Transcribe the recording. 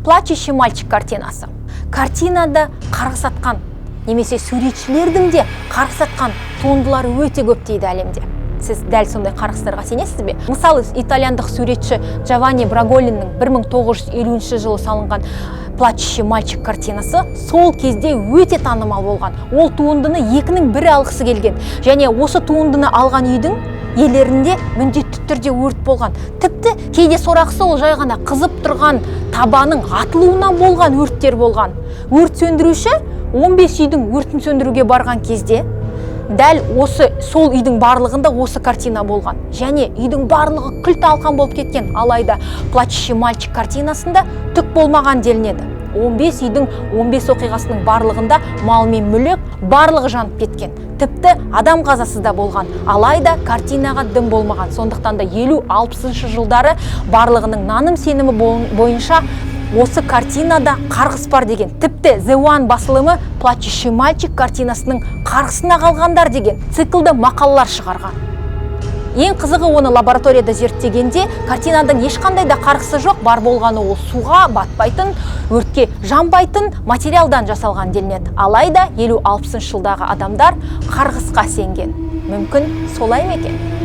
«Плачущий мальчик» картинасы. Картинада қарғыс атқан немесе суретшілердің де қарғыс атқан туындылары өте көп дейді әлемде. Сіз дәл сондай қарғыстарға сенесіз бе? Мысалы, итальяндық суретші Джованни Браголиннің 1950 жылы салынған «Плачущий мальчик» картинасы сол кезде өте танымал болған. Ол туындыны екінің бірі алғысы келген және осы туындыны алған үйдің иелерінде міндетті түрде өрт болған. Тіпті кейде сорақысы, ол жай ғана қызып тұрған табаның атылуынан болған өрттер болған. Өрт сөндіруші 15 үйдің өртін сөндіруге барған кезде дәл осы сол үйдің барлығында осы картина болған және үйдің барлығы күл талқан болып кеткен. Алайда «Плачущий мальчик» картинасында түк болмаған делінеді. 15 үйдің 15 оқиғасының барлығында мал мен мүлік барлығы жанып кеткен, тіпті адам қазасы да болған, алайда картинаға дым болмаған. Сондықтан да 50-60 жылдары барлығының наным сенімі бойынша осы картинада қарғыс бар деген. Тіпті The One басылымы «Плачущий мальчик» картинасының қарғысына қалғандар деген циклді мақалалар шығарған. Ең қызығы, оны лабораторияда зерттегенде картинаның ешқандай да қарғысы жоқ, бар болғаны ол суға батпайтын, өртке жанбайтын материалдан жасалған делінеді. Алайда 50-60 жылдағы адамдар қарғысқа сенген. Мүмкін, солай ма екен?